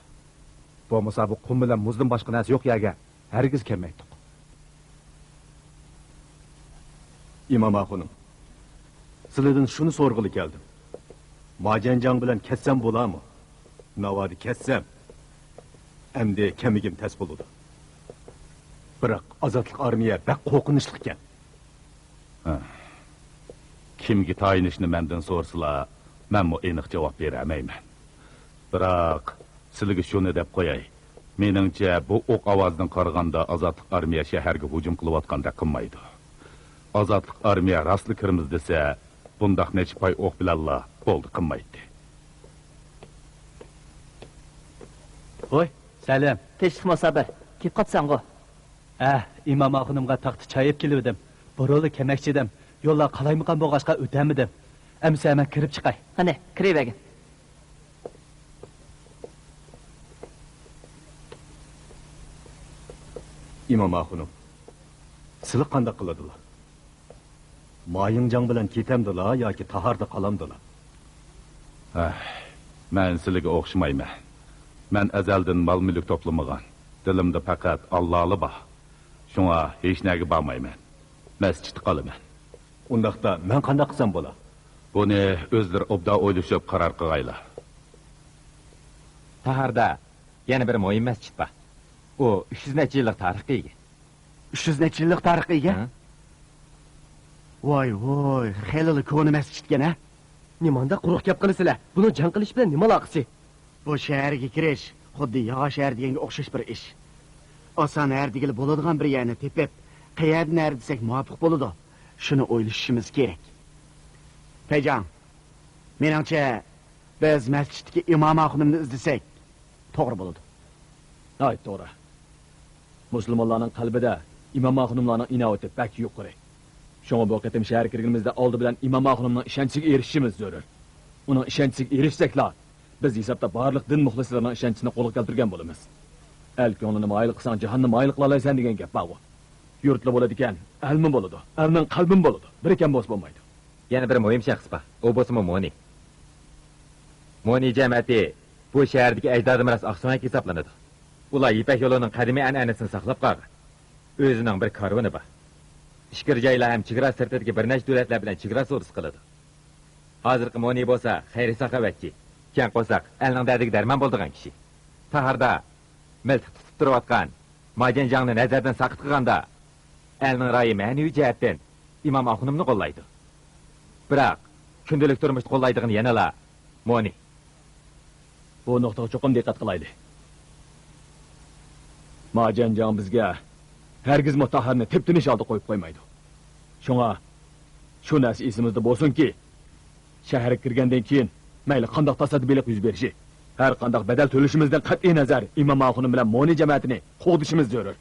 بولمىسا بۇ قۇم بىلەن مۇزدىن باشقا نەرسە يوق يەرگە ھەرگىز كەلمەيتتۇق. ئىمام ئاخۇنۇم، سىلىدىن شۇنى سورىغىلى كەلدىم. ماجەنجاڭ بىلەن كەتسەم بولامۇ؟ ناۋادا كەتسەم، ئەمدى كەمگىم تەس بولىدۇ. بىراق ئازادلىق ئارمىيە بەك قورقۇنچلۇق ئىكەن. ھە. كىمگە تايىنىشنى مەندىن سورىسىلا، مەنمۇ ئېنىق جاۋاب بېرەلمەيمەن. بىراق، سىلىگە شۇنى دەپ قوياي. مېنىڭچە، بۇ ئوق ئاۋازىدىن قارىغاندا، ئازادلىق ئارمىيە شەھەرگە ھۇجۇم قىلىۋاتقاندەك قىلمايدۇ. ئازادلىق ئارمىيە راستلا كىرىمىز دېسە، بۇنداق نەچچە پاي ئوق بىلەنلا بولدى قىلمايتتى. ھوي، سەلەم. تىنچلىقمۇ سابىر؟ كېلىپ قاپسەنغۇ؟ ھە، ئىمام ئاخۇنۇمغا تاختا چاي ئېلىپ كېلىۋىدىم. بۇرۇنلا كەلمەكچىدىم. يوللار قالايمىقان بولغاچقا ئۆتەلمىدىم. ئەمىسە مەن كىرىپ چىقاي. قېنى، كىرىۋەرگىن. ئىمام ئاخۇنۇم، سىلى قانداق قىلىدىلا؟ مايىڭجاڭ بىلەن كېتەمدىلا ياكى تاھاردا قالامدىلا؟ ھەي، مەن سىلىگە ئوخشىمايمەن. مەن ئەزەلدىن مال-مۈلۈك توپلىمىغان. دىلىمدا پەقەت ئاللالا بار. شۇڭا ھېچنەگە بارمايمەن. مەسچىتتە قالىمەن. ئۇنداقتا مەن قانداق قىلسام بولا؟ بۇنى ئۆزلىرى ئوبدان ئويلىشىپ قارار قىلغايلا. تاھاردا يەنە بىر مۇھىم مەسچىت بار. ئۇ ئۈچ يۈز نەچچە يىللىق تارىخقا ئىگە. ئۈچ يۈز نەچچە يىللىق تارىخقا ئىگە؟ ھە؟ ۋاي ۋوي، خېلىلا كونا مەسچىتكەن ھە؟ نېمانداق قۇرۇق گەپ قىلىسىلەر؟ بۇنىڭ جەڭ قىلىش بىلەن نېمە ئالاقىسى؟ بۇ شەھەرگە كىرىش خۇددى ياغا شەھەر دېگەنگە ئوخشاش بىر ئىش. ئاسان ھەر دېگىلى بولىدىغان بىر يەرنى تېپىپ، قەيەردىن ھەر دېسەك مۇۋاپىق بولىدۇ. شۇنى ئويلىشىشىمىز كېرەك. پەيجاڭ، مېنىڭچە، بىز مەسچىتتىكى ئىمام ئاخۇنۇمنى ئىزدىسەك، توغرا بولىدۇ. ناھايىتى توغرا. مۇسۇلمانلارنىڭ قەلبىدە ئىمام ئاخۇنۇملارنىڭ ئىناۋىتى بەك يۇقىرى. شۇڭا بۇ قېتىم شەھەرگە كىرگىنىمىزدە ئالدى بىلەن ئىمام ئاخۇنۇمنىڭ ئىشەنچىگە ئېرىشىشىمىز زۆرۈر. ئۇنىڭ ئىشەنچىسىگە ئېرىشسەكلا، بىز ھېسابتا بارلىق دىن مۇخلىسلىرىنىڭ ئىشەنچىنى قولغا كەلتۈرگەن بولىمىز. ئەل كۆڭلىنى مايىل قىلساڭ، جاھاننى مايىل قىلالايسەن دېگەن گەپ بارغۇ. يۇرتلا بولىدىكەن، ئەلمۇ بولىدۇ، ئەلنىڭ قەلبىمۇ بولىدۇ. بىرىكەن بولسا بولمايدۇ. يەنە بىر مۇھىم شەخس بار، ئۇ بولسىمۇ مونى. مونى جەمەتى بۇ شەھەردىكى ئەجدادىي مىراس ئاقسۆڭەك ھېسابلىنىدۇ. ئۇلار يىپەك يولىنىڭ قەدىمىي ئەنئەنىسىنى ساقلاپ قالغان. ئۆزىنىڭ بىر كارۋىنى بار. ئىچكىرى جايلار ھەم چېگرا سىرتىدىكى بىر نەچچە دۆلەتلەر بىلەن چېگرا سودىسى قىلىدۇ. ھازىرقى مونى بولسا خەير-ساخاۋەتچى، كەڭ قورساق، ئەلنىڭ دەردىگە دەرمان بولىدىغان كىشى. تاھاردا مىلتىق تۇتۇپ تۇرۇۋاتقان ماجەنجاڭنى نەزەردىن ساقىت قىلغاندا، ئەلنىڭ رايى مەنىۋى جەھەتتىن ئىمام ئاخۇنۇمنى قوللايدۇ. بىراق، كۈندىلىك تۇرمۇشتا قوللايدىغىنى يەنىلا مونى. بۇ نۇقتىغا چوقۇم دىققەت قىلايلى. ماجەنجاڭ بىزگە ھەرگىزمۇ تاھارنى تىپتىنىش ھالدا قويۇپ قويمايدۇ. شۇڭا شۇ نەرسە ئېسىمىزدە بولسۇنكى، شەھەرگە كىرگەندىن كېيىن مەيلى قانداق تاسادىپىيلىق يۈز بېرىشى، ھەر قانداق بەدەل تۆلىشىمىزدىن قەتئىينەزەر، ئىمام ئاخۇنۇم بىلەن مونى جەمەتىنى قوغدىشىمىز زۆرۈر.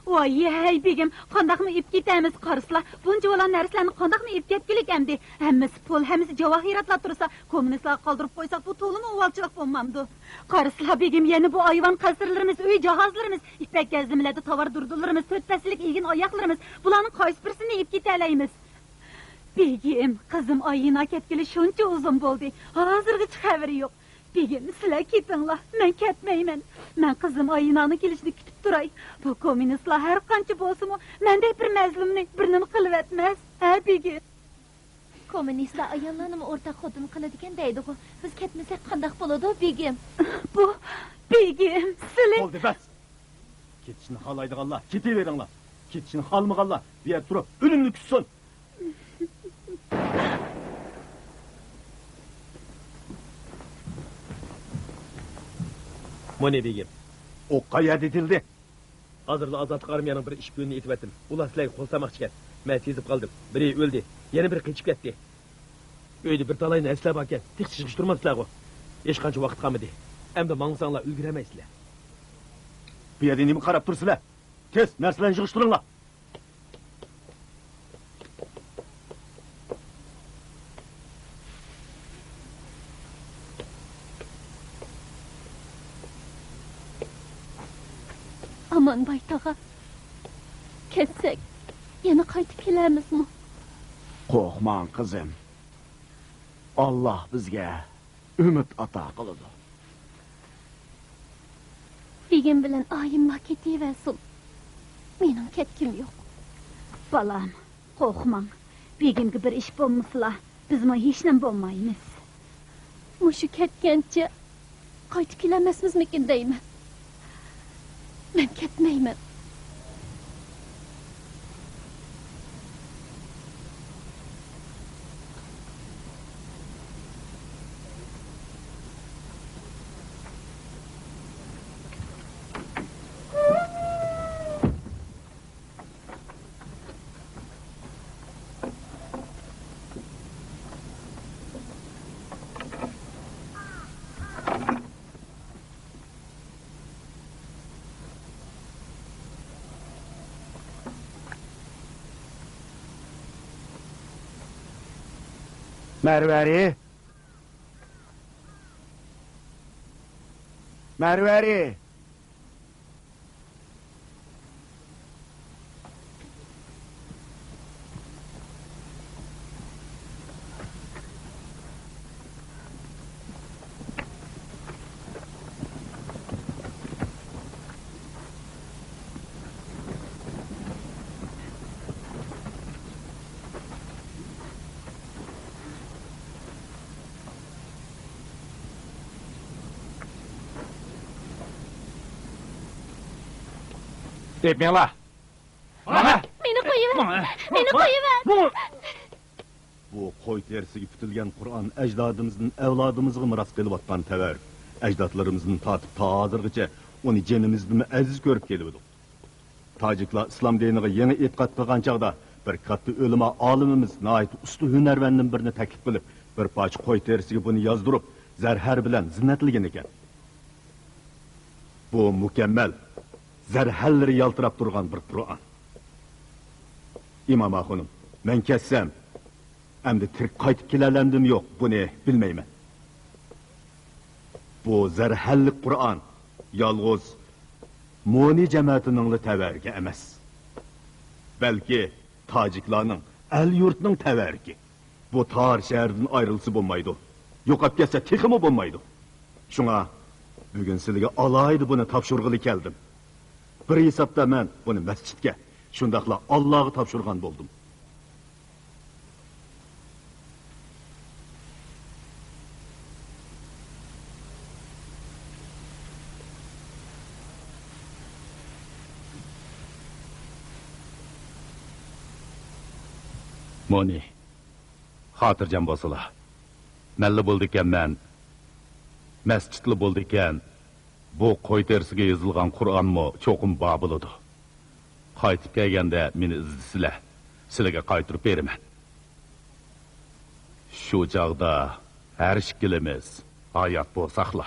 ۋاي ھەي بېگىم، قانداقمۇ ئېلىپ كېتەمىز؟ قارىسىلا، بۇنچىۋالا نەرسىلەرنى قانداقمۇ ئېلىپ كەتكۈلۈك ئەمدى؟ ھەممىسى پۇل، ھەممىسى جاۋاھىراتلا تۇرسا، كوممۇنىستلارغا قالدۇرۇپ قويساق، بۇ تولىمۇ ئۇۋالچىلىق بولمامدۇ؟ قارىسىلا بېگىم، يەنە بۇ ئايۋان قەسىرلىرىمىز، ئۆي جاھازلىرىمىز، يىپەك يەزلىمىلەردە تاۋار دۇردۇنلىرىمىز، تۆت پەسىللىك ئېگىن ئاياغلىرىمىز، بۇلارنىڭ قايسى بىرسىنى ئېلىپ كېتەلەيمىز؟ بېگىم، قىزىم ئايىنا كەتكىلى شۇنچە ئۇزۇن بولدى، ھازىرغىچە خەۋىرى يوق. بېگىم، سىلەر كېتىڭلار، مەن كەتمەيمەن. مەن قىزىم ئايىنانىڭ كېلىشىنى كۈتۈپ تۇراي. بۇ كوممۇنىستلار ھەر قانچە بولسىمۇ، مەندەك بىر مەزلۇمنى بىر نېمە قىلىۋەتمەس. ھە، بېگىم؟ كوممۇنىستلار ئاياللارنىمۇ ئورتاق خوتۇن قىلىدىكەن دەيدىغۇ. بىز كەتمىسەك قانداق بولىدۇ، بېگىم؟ بۇ، بېگىم، سىلى. بولدى، بەس! كېتىشنى خالايدىغانلار كېتىۋېرىڭلار. كېتىشنى خالىمىغانلار بۇ يەردە تۇرۇپ ئۆلۈمنى كۈتسۇن. مونى بېگىم. ئوق قەيەردە ئېتىلدى؟ ھازىرلا ئازادلىق ئارمىيەنىڭ بىر ئىشپىيونىنى ئېتىۋەتتىم. ئۇلار سىلەرگە قول سالماقچىكەن. مەن سېزىپ قالدىم. بىرى ئۆلدى، يەنە بىرى قېچىپ كەتتى. ئۆيدە بىر تالاي نەرسىلەر باركەن، تېخىچە يىغىشتۇرماپسىلەرغۇ؟ ھېچقانچە ۋاقىت قالمىدى. ئەمدى ماڭمىساڭلار ئۈلگۈرەلمەيسىلەر. بۇ يەردە نېمە قاراپ تۇرىسىلەر؟ تېز نەرسىلەرنى يىغىشتۇرۇڭلار. ئامانباي تاغا، كەتسەك، يەنە قايتىپ كېلەرمىزمۇ؟ قورقماڭ، قىزىم. ئاللا بىزگە ئۈمىد ئاتا قىلىدۇ. بېگىم بىلەن ئايىملا كېتىۋەرسۇن. مېنىڭ كەتكۈم يوق. بالام، قورقماڭ. بېگىمگە بىر ئىش بولمىسىلا، بىزمۇ ھېچنېمە بولمايمىز. مۇشۇ كەتكەنچە قايتىپ كېلەلمەسمىزمىكىن دەيمەن. مەن كەتمەيمەن. مەرۋەرى! مەرۋەرى! دەپ مېڭىڭلار! مېنى قويۇۋەر! مېنى قويۇۋەر! بۇ قوي تېرىسىگە پۈتۈلگەن قۇرئان ئەجدادىمىزدىن ئەۋلادىمىزغا مىراس قېلىۋاتقان تەۋەر. ئەجدادلىرىمىزدىن تارتىپ تا ھازىرغىچە ئۇنى جېنىمىزدىنمۇ ئەزىز كۆرۈپ كېلىۋىدۇق. تاجىكلار ئىسلام دىنىغا يېڭى ئېتىقاد قىلغان چاغدا بىر كاتتا ئۆلىما ئالىمىمىز ناھايىتى ئۇستا ھۈنەرۋەندىن بىرىنى تەكلىپ قىلىپ، بىر پارچە قوي تېرىسىگە بۇنى يازدۇرۇپ، زەرھەر بىلەن زىننەتلىگەن ئىكەن. بۇ مۇكەممەل، زەرھەرلىرى يالتىراپ تۇرغان بىر قۇرئان. ئىمام ئاخۇنۇم، مەن كەتسەم، ئەمدى تىرىك قايتىپ كېلەلەمدىمۇ يوق، بۇنى بىلمەيمەن. بۇ زەرھەرلىك قۇرئان يالغۇز مونى جەمەتىنىڭلا تەۋەرىكى ئەمەس، بەلكى تاجىكلارنىڭ، ئەل-يۇرتنىڭ تەۋەرىكى. بۇ تار شەھەردىن ئايرىلسا بولمايدۇ. يوقاپ كەتسە تېخىمۇ بولمايدۇ. شۇڭا بۈگۈن سىلىگە ئالاھىدە بۇنى تاپشۇرغىلى كەلدىم. بىر ھېسابتا مەن بۇنى مەسچىتكە، شۇنداقلا ئاللاغا تاپشۇرغان بولدۇم. مونى، خاتىرجەم بولسىلا. مەنلا بولىدىكەنمەن، مەسچىتلا بولىدىكەن، بۇ قوي تېرىسىگە يېزىلغان قۇرئانمۇ چوقۇم بار بولىدۇ. قايتىپ كەلگەندە مېنى ئىزدىسىلە، سىلىگە قايتۇرۇپ بېرىمەن. شۇ چاغدا ھەر ئىككىلىمىز ھايات بولساقلا.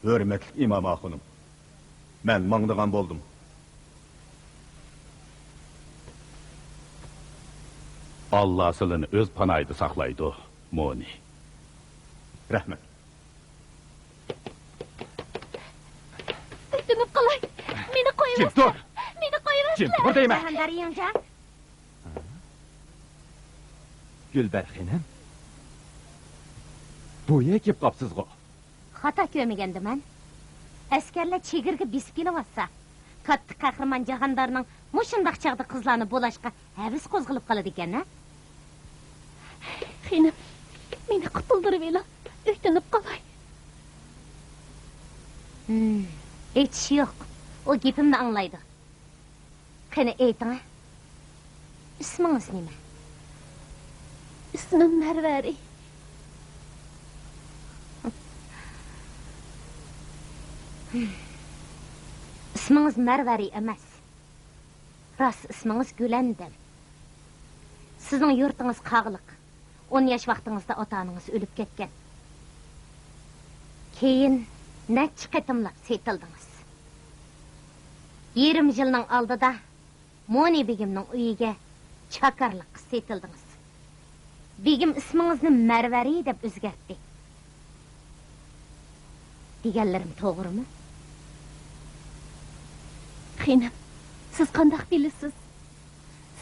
ھۆرمەتلىك ئىمام ئاخۇنۇم، مەن ماڭىدىغان بولدۇم. ئاللا سىلىنى ئۆز پاناھىدا ساقلايدۇ، مونى. رەھمەت. ئۆتۈنۈپ قالاي، مېنى قويۇۋەتسىلە. جىم تۇر! مېنى قويۇۋەتسىلە. جىم تۇر دەيمەن! جاھاندار يىڭجاڭ. گۈلبەر خېنىم، بۇ يەرگە كېلىپ قاپسىزغۇ؟ خاتا كۆرمىگەندىمەن. ئەسكەرلەر چېگرىگە بېسىپ كېلىۋاتسا، كاتتا قەھرىمان جاھاندارنىڭ مۇشۇنداق چاغدا قىزلارنى بۇلاشقا ھەۋىسى قوزغىلىپ قالىدىكەن ھە؟ خېنىم، مېنى قۇتۇلدۇرۇۋېلىڭ، ئۆتۈنۈپ قالاي. ھىم، ھېچ ئىشى يوق، ئۇ گېپىمنى ئاڭلايدۇ. قېنى ئېيتىڭە، ئىسمىڭىز نېمە؟ ئىسمىم مەرۋەرى. ئىسمىڭىز مەرۋەرى ئەمەس. راست ئىسمىڭىز گۈلەندەم. سىزنىڭ يۇرتىڭىز قاغىلىق. ئون ياش ۋاقتىڭىزدا ئاتا-ئانىڭىز ئۆلۈپ كەتكەن. كېيىن نەچچە قېتىملاپ سېتىلدىڭىز. يېرىم يىلنىڭ ئالدىدا مونى بېگىمنىڭ ئۆيىگە چاكارلىققا سېتىلدىڭىز. بېگىم ئىسمىڭىزنى مەرۋەرى دەپ ئۆزگەرتتى. دېگەنلىرىم توغرىمۇ؟ خېنىم، سىز قانداق بىلىسىز؟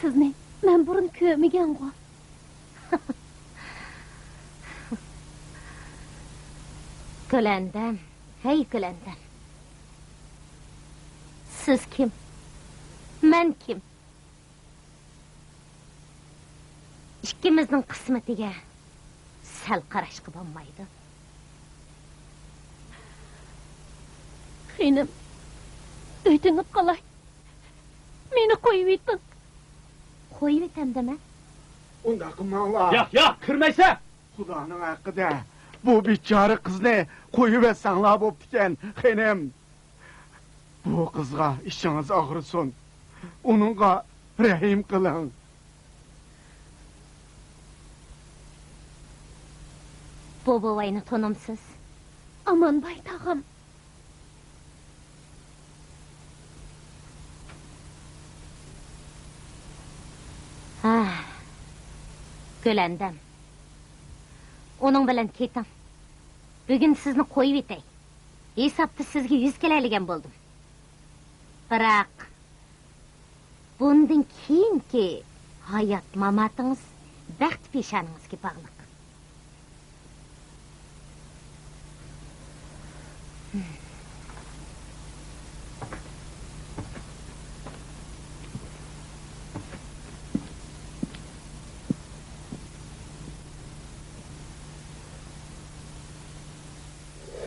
سىزنى مەن بۇرۇن كۆرمىگەنغۇ. گۈلەندەم، ھەي گۈلەندەم. سىز كىم؟ مەن كىم؟ ئىككىمىزنىڭ قىسمىتىگە سەل قاراشقا بولمايدۇ. خېنىم، ئۆتۈنۈپ قالاي. مېنى قويۇۋېتىڭ. قويۇۋېتەمدىمەن؟ ئۇنداق قىلماڭلار. ياق، ياق، كىرمەيسەن! خۇدانىڭ ھەققىدە، بۇ بىچارە قىزنى قويۇۋەتسەڭلار بوپتىكەن، خېنىم. بۇ قىزغا ئىچىڭىز ئاغرىسۇن. ئۇنىڭغا رەھىم قىلىڭ. بۇ بوۋاينى تونۇمسىز؟ ئامانباي تاغام. ھا، گۈلەندەم. ئۇنىڭ بىلەن كېتىڭ. بۈگۈن سىزنى قويۇۋېتەي. ھېسابتا سىزگە يۈز كېلەلىگەن بولدۇم. بىراق، بۇندىن كېيىنكى ھايات-ماماتىڭىز بەخت پېشانىڭىزگە باغلىق.